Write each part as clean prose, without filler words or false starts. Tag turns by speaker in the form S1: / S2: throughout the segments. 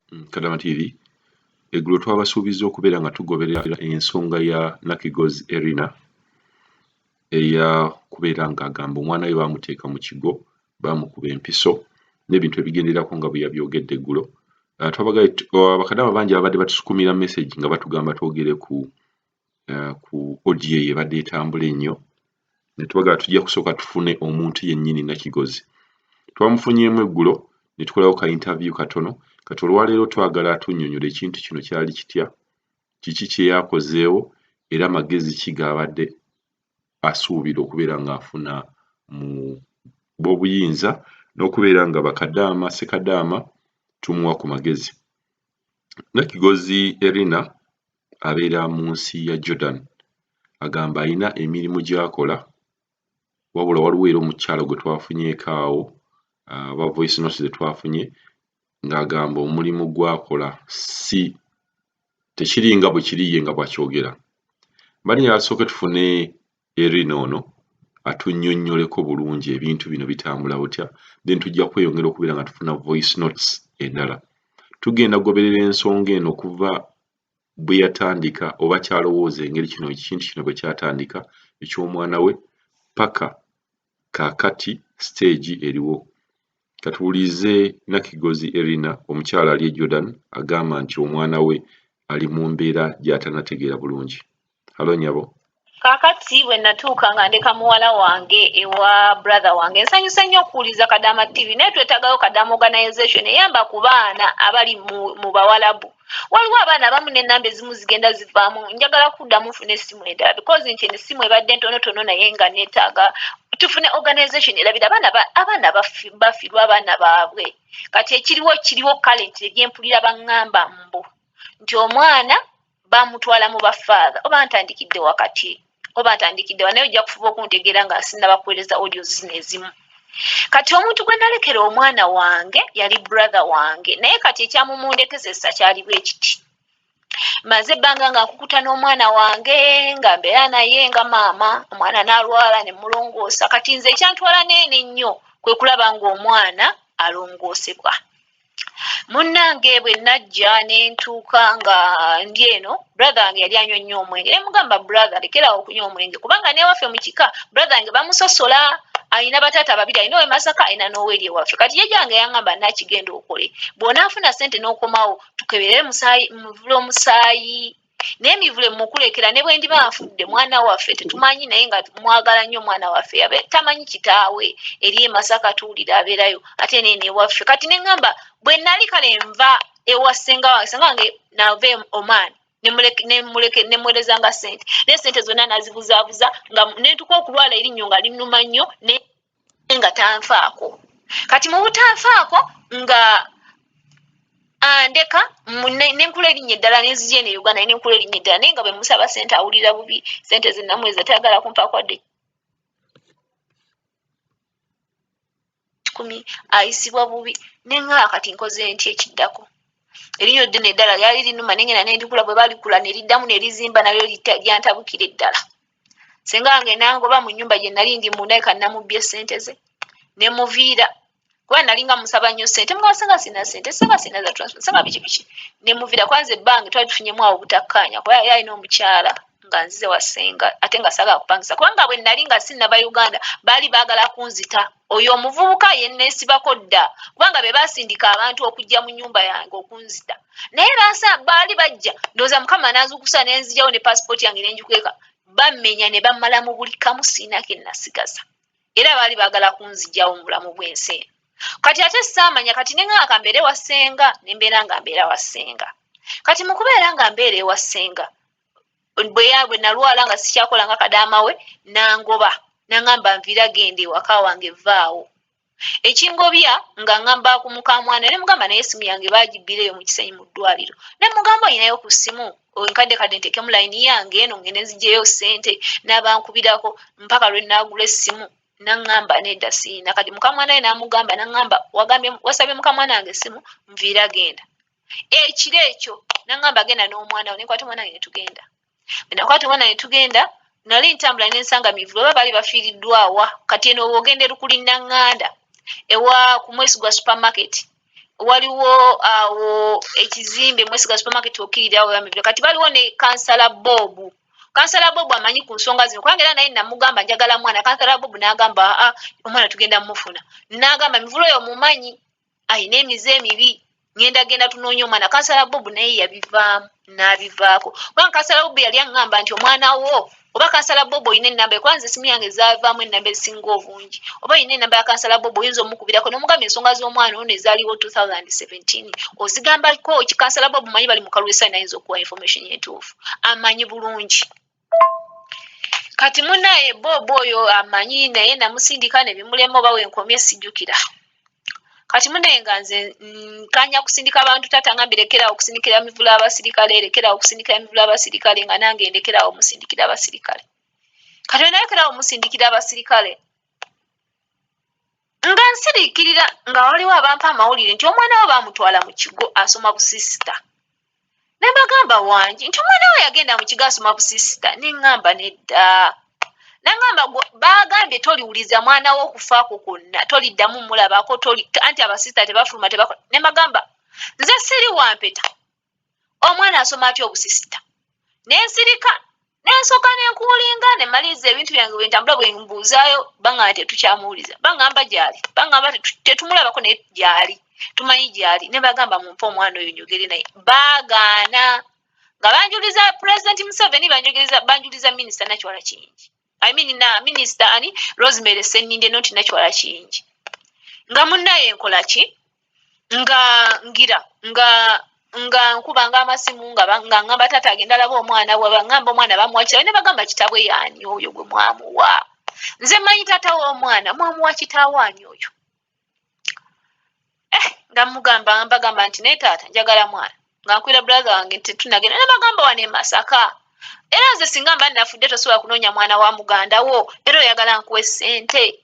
S1: Kadama TV. Eggulo twabasuubizza okubeera nga tugoberera ensonga ya Nakigozi Erina eya kubeera ng'agamba omwana we baamuteeka mu kigo, baamukuba empiso n'ebintu ebigenderako nga bwe yabyogedde eggulo. Bakadama bangi ababadde batusukumira message nga batugamba twogere ku audio eyo ebadde etambula ennyo, ne tubagamba tujja kusooka tufune omuntu yennyini Nakigozi. Twamufunyeemu eggulo ne tukolawo ka interview katono. Kati olwaleero twagala atunnyonnyole ekintu kino kyali kitya, kiki kye yakozeewo, era magezi ki g'abadde asuubira okubeera ng'afuna mu b'obuyinza n'okubeera nga bakadaama ssekadaama tumuwa ku magezi. Nakigozi Erina abeera mu nsi ya Jordan, agamba alina emirimu gy'akola, wabula waliwo era omukyala gwe twafunyeeko awo aba voice note ze twafunye ng'agamba omulimu gw'akola si tekiri nga bwe kiri ye nga bw'akyogera. Mbadde njagala tusooke tufune Erina ono atunnyonnyoleko bulungi ebintu bino bitambula butya, then tujja kweyongera okubeera nga tufuna voice notes endala. Tugenda kugoberera ensonga eno okuva bwe yatandika oba ky'alowooza engeri kino ekintu kino bwe kyatandika eky'omwana we paka kaakati stage eriwo. Katuwulirize Nakigozi Erina, omukyala ali e Jordan, agamba nti omwana we ali mu mbeera gy'atannategeera bulungi. Hello nnyabo.
S2: Kaakati bwe natuuka nga ndeka muwala wange ewa brother wange, nsanyuse nnyo okuwuliza Kadama TV, naye twetaagayo Kadama organization eyamba ku baana abali mu Bawalabu. Waliwo abaana abamu n'ennamba ezimu zigenda zivaamu. Njagala kuddamu nfune essimu endala because nti eno essimu ebadde ntonotono, naye nga neetaaga tufune organization erabira abaana bafirwa abaana baabwe. Kati ekiriwo kiriwo kale nti ebyempulira baŋŋamba mbu nti omwana bamutwala mu bafaather, oba ntandikidde wakati oba ntandikidde wa, naye ojja kufuba okuntegeera nga sinnabakuweereza audio zino ezimu. Kati omuntu gwe nalekera omwana wange yali brother wange, naye kati ekyamumundekesesa kyali bwe kiti: maze ebbanga nga nkukuta n'omwana wange, nga mbeera naye nga maama. Omwana n'alwala ne mulongoosa. Kati nze ekyantwala neene ennyo kwe kulaba ng'omwana alongoosebwa. Munnange, bwe najja ne ntuuka nga ndi eno, brother wange yali anywa nnyo omwenge, ne mugamba, "Brother, lekerawo okunywa omwenge," kubanga newaffe mu kika brother wange bamusosola. Alina bataata babiri, alina owe Masaka, alina n'oweri ewaffe. Kati jjajjange yaŋŋamba, "Nakigenda okole, bw'onaafuna ssente n'okomawo tukebere musaayi, muvule omusaayi." Naye emivule mukulekera ne bwe ndiba nfudde, mwana waffe tetumanyi, naye nga mwagala nnyo omwana waffe tamanyi kitaawe. Eri e Masaka tuwulira abeerayo, ate neeno ewaffe. Kati ne ŋŋamba bwe nali kale nva ewa ssenga wange, ssenga wange nava Oman, nemuweerezanga ssente, naye ssente zonna nazibuzaabuza nga nentuka okulwala erinnyo nga linnuma nnyo, naye nga tanfaako. Kati mu butanfaako nga andeka nenkula erinnya eddala, nenzija eno e Uganda nenkula erinnya eddala, naye nga bwe musaba ssente awulira bubi. Ssente zenamuweza tayagala kumpaako wadde 100, ayisibwa bubi. Neŋŋaa kati nkoze nti ekiddako erinnyo ddene eddala lyali linuma, nengenda nendikula. Bwe balikula ne liddamu ne lizimba, nalyo lyantabukira eddala. Senga wange nangoba mu nnyumba gye nali ndi munda, namubbye ssente ze ne muviira, kuba nali nga musaba nnyo ssente. Mugamba, "Senga sina ssente, senga sina za transport, senga biki biki." Ne muviira kwanza. Ebbange twali tufunyemu awo obutakkaanya, kuba yali alina omukyala nga nzize wa ssenga, ate nga saagala kupangisa, kubanga bwe nali nga sinnava Uganda baali baagala kunzita. Oyo omuvubuka yenneesibako dda, kubanga be baasindika abantu okujja mu nnyumba yange okunzita, naye baali bajja. Ndowooza Mukama n'anzuukusa ne nzijawo ne paasipooti yange ne ngikweka. Bammenya ne bammala mu buli kamu, siina ke nasigaza, era baali baagala kunzigyawo mu bulamu bw'ensi eno. Kati ate saamanya. Kati ne ŋŋamba mbeere wa ssenga, ne mbeera nga mbeera wa ssenga. Kati mu kubeera nga mbeera ewa ssenga, bwe nalwala nga sikyakola nga kadaama we, nangoba, nangamba, "Nviira, genda ewaka wange, vaawo." Ekingobya nga ŋŋamba ku mukamwana, ne mugamba, naye essimu yange baagibbira eyo mu Kisenyi mu ddwaliro. Ne mugamba, "Oyinayo ku ssimu enkadde kadde nteekemu layini yange eno ngende nzigyeyo ssente n'abankubirako mpaka lwe naagula essimu?" Naŋŋamba, "Nedda, siina." Kati mukamwana we n'amugamba, naŋŋamba, "Wagambye wasabye mukamwana wange essimu, nviira, genda." Ekiro ekyo naŋŋamba, "Genda n'omwana wo." Nenkwata omwana wange ne tugenda. Bwe nakwata omwana ne tugenda, nali ntambula ne nsanga mivule oba baali bafiiriddwawa. Kati eno ogenda erukuli naŋŋanda ewa ku Mwesigwa supermarket. Waliwo awo ekizimbe Mwesiga Supermarket, okkirirawo Mivule. Kati baliwo ne Kansala Bob. Kansala Bob amanyi ku nsonga zino, kubanga era naye namugamba njagala mwana. Kansala Bob n'agamba, aa, omwana tugenda mufuna. N'agamba Mivule oyo mumanyi ayina emize emibi, ngenda genda tunoonya omwana. Kansala Bob naye yabivaamu n'abivaako, kubanga Kansala Bob yali aŋŋamba nti omwana wo, oba Kansala Bob olina enamba, kuba nze esimu yange zaavaamu enamba ezisinga obungi, oba olina enamba ya Kansala Bob, oyinza omukubirako n'omugamba ensonga z'omwana ono ezaaliwo 2017 ozigambako ki. Kansala Bob manyi bali mu Kalwesani, ayinza okuwa information entuufu, amanyi bulungi. Kati munaye Bob oyo amanyi, naye namusindika ne bimulema, oba wenkomye sijjukira. Kati munaye nga nze nkanya kusindika abantu, taata ngambye lekerawo okusindikira Mivule abasirikale, lekerawo okusindikira Mivule abasirikale, nga nange ndekerawo omusindikira abasirikale. Kati wenalekerawo omusindikira abasirikale, nga nsiriikirira nga waliwo abampa amawulire nti omwana we baamutwala mu kigo asoma busisita. Ne mbagamba wangi, nti omwana we yagenda mu kigo asoma busisita. Ne ŋŋamba nedda. Nangamba bagambye toliwuliza mwana wo okufaako kwonna, toliddamu mulabako, toli, anti abasisita tebafuluma, tebakola. Ne mbagamba nze siri wampeta, omwana asoma atya obusisita? Nensirika, nensooka nenkuulinga, nemaliriza ebintu byange. Bwe ntambula, bwe mbuuzaayo, baŋŋamba tetukyamuwuliza, baŋŋamba gyali, baŋŋamba tetumulabako, naye gyali, tumanyi gyali. Ne bagamba mumpe omwana oyo nyogere naye, baagaana. Nga banjuliza President Museveni, banjuliza Minisita Nakiwala Kiyingi, I mean na Minisita ani, Rosemary Sseninde, noti Nakiwala Kiyingi. Nga munnaye nkola ki? Nga ngira nga nkubanga amasimu, nga ngamba taata agenda alaba omwana, bwe ngamba omwana bamuwa kitawe, ne bagamba kitabwe yaani oyo gwe mwamuwa? Nze mmanyi taata w'omwana, mwamuwa kitaawe ani oyo? Eh, nga mugamba, mbagamba nti naye taata njagala mwana. Nga nkwira brother wange nti tetunagenda, ne bagamba wano e Masaka. Era nze singa mba nafudde, tosobola kunoonya mwana wa muganda wo, era oyagala nkuwe ssente?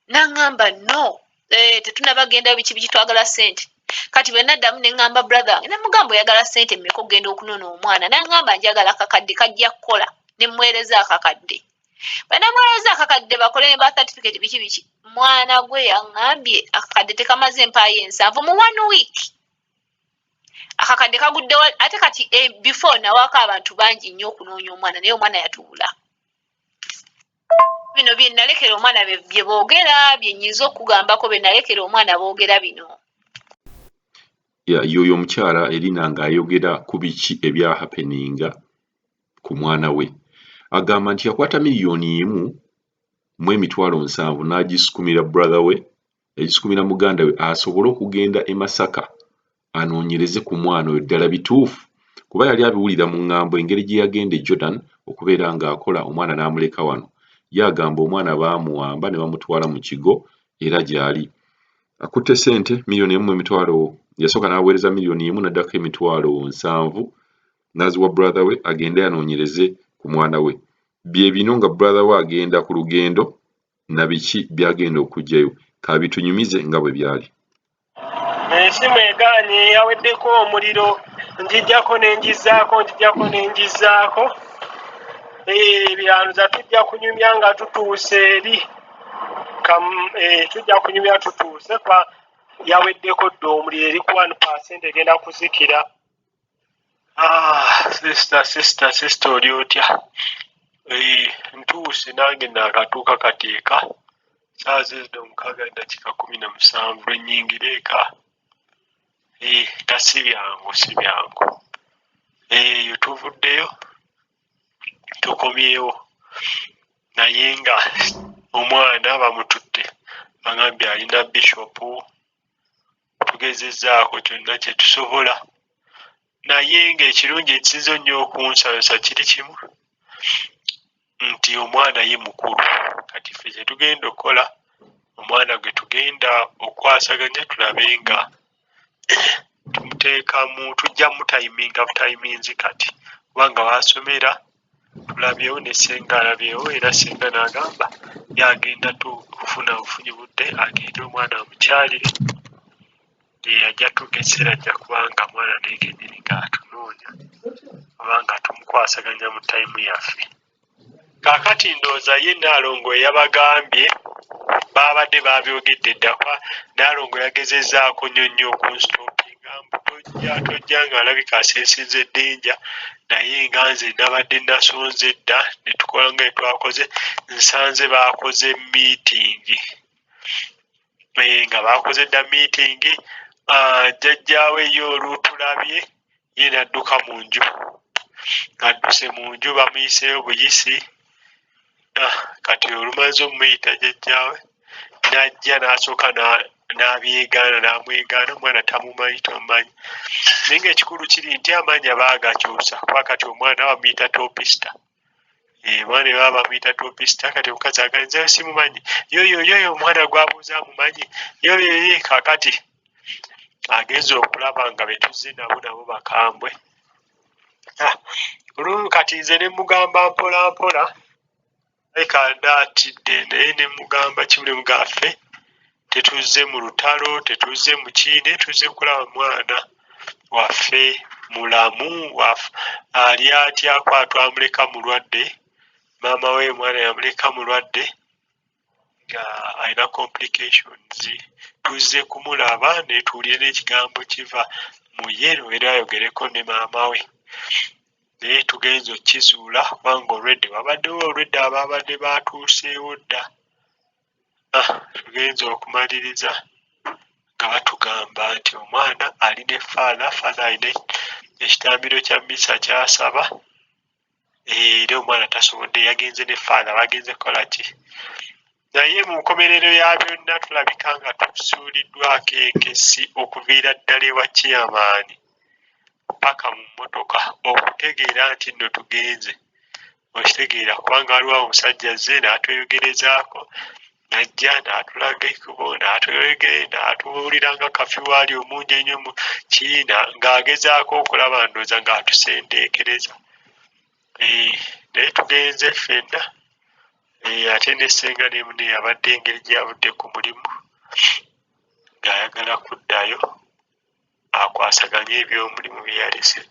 S2: Naŋŋamba no, eh, tetunabagendayo, biki biki, twagala ssente. Kati bwe naddamu ne ŋŋamba brother wange, ne mugamba oyagala ssente mmeka okugenda okunona omwana? Naŋŋamba njagala akakadde kajja kukola. Ne mmuweereza akakadde. Bwe namuweereza akakadde bakole ne ba certificate biki biki, mwana gwe yaŋŋambye akakadde tekamaze empaayo 70 mu one week, akakadde kaguddewo. Ate kati before nawaako abantu bangi nnyo okunoonya omwana, naye omwana yatuula. Bino bye nalekera omwana bye boogera, bye nnyinza okugambako bye nalekera omwana boogera bino.
S1: Yoyo omukyala Erina ng'ayogera ku biki ebyahappeninga ku mwana we. Agamba nti yakwata 1,070,000 n'agisukumira brother we, yagisukumira muganda we asobole okugenda e Masaka anoonyereze ku mwana oyo ddala bituufu, kuba yali abiwulira mu ŋŋambo engeri gye yagenda e Jordan okubeera ng'akola, omwana n'amuleka wano. Ye agamba omwana baamuwamba ne bamutwala mu kigo era gy'ali. Akutte ssente 1,000,000, yasooka n'aweereza 1,000,000, n'addako 70,000 n'aziwa brother we agende anoonyereze ku mwana we. Bye bino nga brother we agenda ku lugendo na biki by'agenda okuggyayo, kabitunyumize nga bwe byali.
S3: Esimu egaanye, yaweddeko omuliro, njijjako nenjizaako, njijjako nenjizaako. Ebyanuza tujja kunyumya nga tutuuse eri, tujja kunyumya tutuuse, kwa yaweddeko dda omuliro, eri ku 1%, egenda kuzikira. Ah, sister, sister, sister, oli otya? Ntuuse nange, naakatuuka kati eka, saawa zezino 6:17 lwennyingira eka. Ta si byangu, si byangu. Eyo tuvuddeyo tukomyewo, naye nga omwana bamututte, bagambye alina bishopu. Tugezezzaako kyonna kye tusobola, naye ng'ekirungi ekisinza nnyo okunsanyusa kiri kimu nti omwana ye mukulu. Kati ffe kye tugenda okukola, omwana gwe tugenda okukwasaganya, tulabe nga tumuteekamu, tujja mutayiminga butayiminzi kati, kubanga waasomera tulabyewo ne ssenga alabyewo, era ssenga n'agamba yagenda kufuna bufunyi budde agende omwana amukyalire. Ajja tuuka ekiseera, ajja kubanga mwana naye kennyini ng'atunoonya oba nga tumukwasaganya mu tayimu yaffe. Kaakati ndowooza ye Nnaalongo yabagambye. Baabadde baabyogedde dda kuba Nnaalongo yagezezzaako nnyo nnyo okunsitopinga mbu tojja tojja ng'alabika asensinze ddenja naye nga nze nabadde nasonze dda ne tukola nga bwe twakoze nsanze baakoze miitingi eh, nga baakoze dda miitingi ah, jjajjaawe ye olutulabye ye n'adduka mu nju ng'adduse mu nju bamuyiseeyo buyisi ah, kati olumaze omuyita jjajjaawe n'ajja n'asooka n'abyegaana n'amwegaana omwana tamumanyi tomumanyi naye ng'ekikulu kiri nti amannya baagakyusa kuba kati omwana bamuyita topisita eh, omwana baba bamuyita topisita kati omukazi agamba nze simumanyi yoyo yoyo omwana gwabuuza amumanyi yoyoye kakati agenze okulaba nga betuzze nabo nabo bakambwe ah, olulu kati nze ne mugamba mpola mpola alabika adde atidde naye ne mugamba kimu ne mugamba ffe tetuzze mu lutalo tetuzze mu ki naye tuzze kulaba mwana waffe mulamu ali atya kuba twamuleka mulwadde maama we omwana yamuleka mulwadde nga alina complications tuzze kumulaba netuwulire n'ekigambo kiva mu ye era ayogereko ne maama we naye tugenze okukizuula kubanga already wabaddewo already abaabadde baatuuseewo dda ah, tugenze okumaliriza nga batugamba nti omwana ali ne faatha faatha alina ekitambiro kya misa kyasaba era omwana tasobodde yagenze ne faatha bagenze kukola ki naye mu nkomerero ya byonna tulabika nga tusuuliddwako enkessi okuviira ddala ewa ciyamaani paka mu mmotoka okutegeera nti nno tugenze okitegeera kubanga waliwo omusajja azze n'atweyogerezaako n'ajja n'atulaga ekkubo n'atweyogere n'atubuulira nga kafi waali omungi ennyo mu kiina ng'agezaako okulaba ndowooza ng'atusendeekereza eh, naye tugenze ffenna eh, ate ne ssenga ne munne yabadde engeri gye yavudde ku mulimu ng'ayagala kuddayo akwasaganye eby'omulimu bye yalese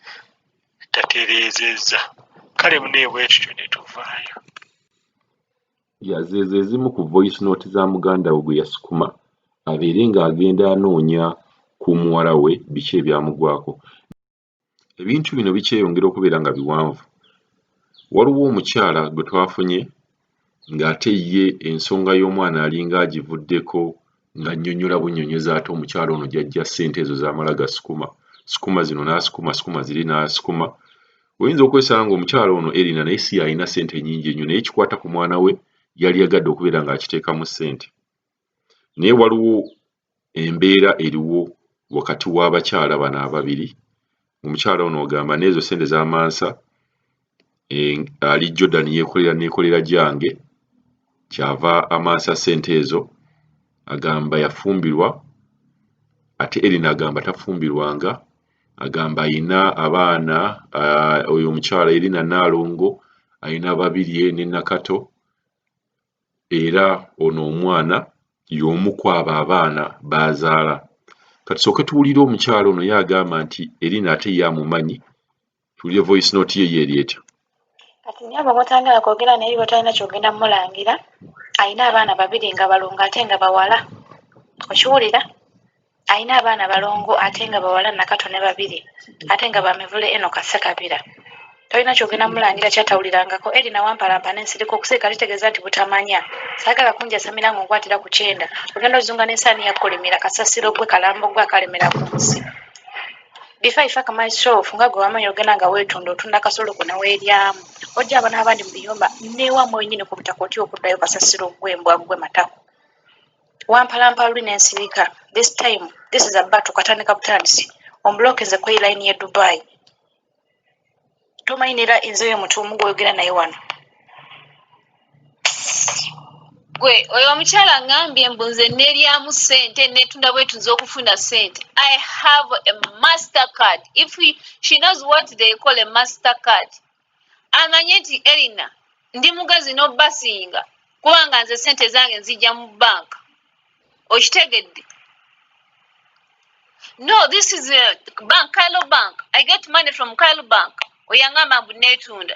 S3: tatereezezza kale munne bwe tutyo ne tuvaayo.
S1: Ya zeezo ezimu ku voice note za muganda we gwe yasukuma abeere ng'agenda anoonya ku muwala we biki ebyamugwako. Ebintu bino bikyeyongera okubeera nga biwanvu. Waliwo omukyala gwe twafunye ng'ate ye ensonga y'omwana alinga agivuddeko ng'annyonnyola bunnyonnyozi ate omukyala ono gy'aggya ssente ezo z'amala gasukuma sukuma zino n'asukuma sukuma ziri n'asukuma. Oyinza okwesanga ng'omukyala ono Erina naye si y'alina ssente nnyingi ennyo naye ekikwata ku mwana we yaliyagadde okubeera ng'akiteekamu ssente. Naye waliwo embeera eriwo wakati w'abakyala bano ababiri omukyala ono ogamba n'ezo ssente z'amansa eh, ali Jordan yeekolera neekolera gyange kyava amansa ssente ezo agamba yafumbirwa ate Erina agamba tafumbirwanga agamba ayina abaana uh, oyo omukyala Erina Nnaalongo ayina Babirye ne Nakato era ono omwana y'omu ku abo abaana b'azaala. Ka tusooke tuwulire omukyala ono ye agamba nti Erina ate ye amumanyi, tuwulire voice note ye ye eri etya.
S4: Kati nyabo bwotayagala kwogera naye bwotalina kyogenda mulangira alina abaana babiri nga balongo ate nga bawala okiwulira alina abaana balongo ate nga bawala Nakato ne Babirye ate nga ba mivule Enock Ssekabira tolina kyogenda mulangira kyatawulirangako Edna wampalampa nensirika okusirika kitegeeza nti butamanya saagala kunjasamira nga onkwatira ku kyenda ogenda ozunga n'ensaani yakulimira kasasiro gwe kalambo gwe akalemera ku nsi Before I fuck myself nga gwe wamanyi ogenda nga weetunda otunda kasolo ko neweeryamu ojja abana abandi mu biyumba newamwe wenyini ku butaka otya okuddayo kasasiro gwe mbwa gwe matako Wampalampa luli nensirika this time this is a battle katandika butandisi omblockinze kweyi line ye Dubai tomanyi nera enze oyo mutuumu gwoyogera naye wano.
S2: Gwe oyo omukyala ngambye mbu nze neryamu sente netunda bwetunzi okufuna sente I have a master card if he, she knows what they call a master card amanye nti Elina ndi mugezi nobasinga kubanga nze sente zange nzijja mu bank okitegedde no this is a bank Kyle bank I get money from Kyle bank oyangamba mbu netunda.